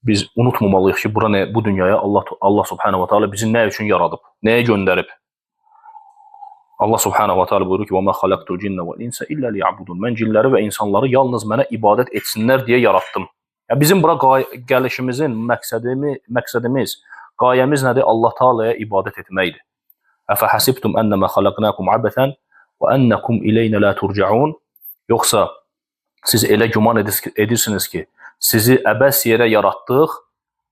Biz unutmamalıyıq ki, bura nə, bu dünyaya Allah Subhanahu va Taala bizi nə üçün yaradıb, nəyə göndərib? Allah Subhanahu va Taala buyurur ki: "Və ma xalaqtul cinne vel insa illa liya'budun." Mən cinləri və insanları yalnız mənə ibadət etsinlər deyə yaratdım. Yəni bizim bura gəlişimizin məqsədimiz, qayəmiz nədir? Allah Taalaya ibadət etməkdir. Əfə hasibtum ennema xalaqnakum abathan və ennekum ileyna la turcaun? Yoxsa siz elə güman edirsiniz ki, sizi əbəs yerə yaratdıq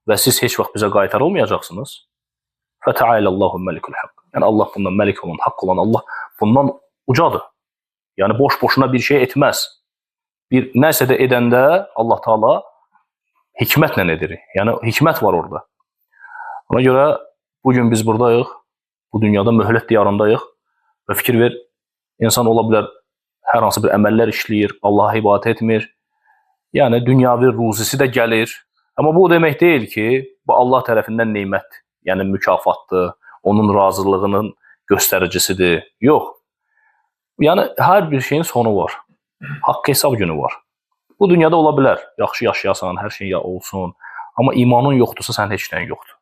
və siz heç vaxt bizə qaytarılmayacaqsınız? Fətəalallahu məlikul haqq. Yəni Allah bundan məlik olan, haqq olan Allah bundan ucadır. Yəni boş-boşuna bir şey etməz. Bir nəsə də edəndə Allah Taala hikmətlə edir. Yəni hikmət var orada. Ona görə bu gün biz buradayıq. Bu dünyada möhlət diyarındayıq və fikir ver, insan ola bilər hər hansı bir əməllər işləyir, Allaha ibadət etmir. Yəni dünyavi ruzisi də gəlir. Amma bu o demək deyil ki, bu Allah tərəfindən nemətdir, yəni mükafatdır, onun razılığının göstəricisidir. Yox. Yəni hər bir şeyin sonu var. Haqq hesab günü var. Bu dünyada ola bilər, yaxşı yaşayasan, hər şey olsun. Amma imanın yoxdursa sənin heç nəyin yoxdur.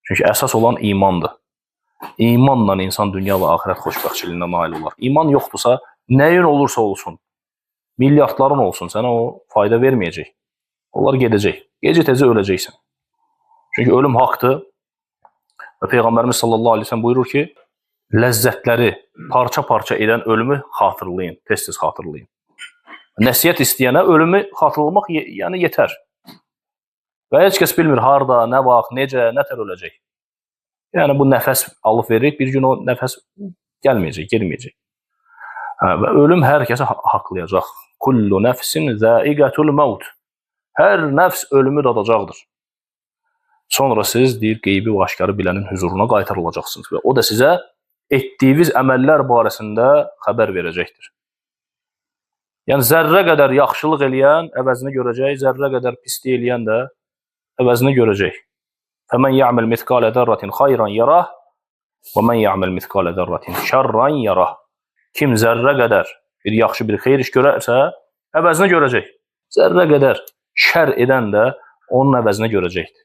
Çünki əsas olan imandır. İmanla insan dünya və axirət xoşbəxtçiliyinə nail olar. İman yoxdursa, nəyin olursa olsun, milyardların olsun, sənə o fayda verməyəcək. Onlar gedəcək. Gecə tezə öləcəksən. Çünki ölüm haqdır. Və Peyğəmbərimiz sallallahu aleyhi ve sellem buyurur ki, ləzzətləri parça-parça edən ölümü xatırlayın, tez-tez xatırlayın. Nəsihət istəyənə ölümü xatırlamaq yəni yetər. Və heç kəs bilmir harda, nə vaxt, necə, nə tər öləcək. Yəni bu nəfəs alıb veririk, bir gün o nəfəs gəlməyəcək, girməyəcək. Hə, və ölüm hər kəsi haqlayacaq. Kullu nəfsin zəiqətul məvt. Hər nəfs ölümü dadacaqdır. Sonra siz, deyir, qeybi və aşkarı bilənin hüzuruna qaytarılacaqsınız və o da sizə etdiyiniz əməllər barəsində xəbər verəcəkdir. Yəni zərrə qədər yaxşılıq eləyən əvəzini görəcək, zərrə qədər pislik eləyən də əvəzini görəcək. Fəmən ya'mel mithqalə zərrətin xeyran yarah və men ya'mel mithqalə zərrətin şərran yarah. Kim zərrə qədər bir yaxşı bir xeyir iş görərsə, əvəzini görəcək. Zərrə qədər şər edən də onun əvəzini görəcəkdir.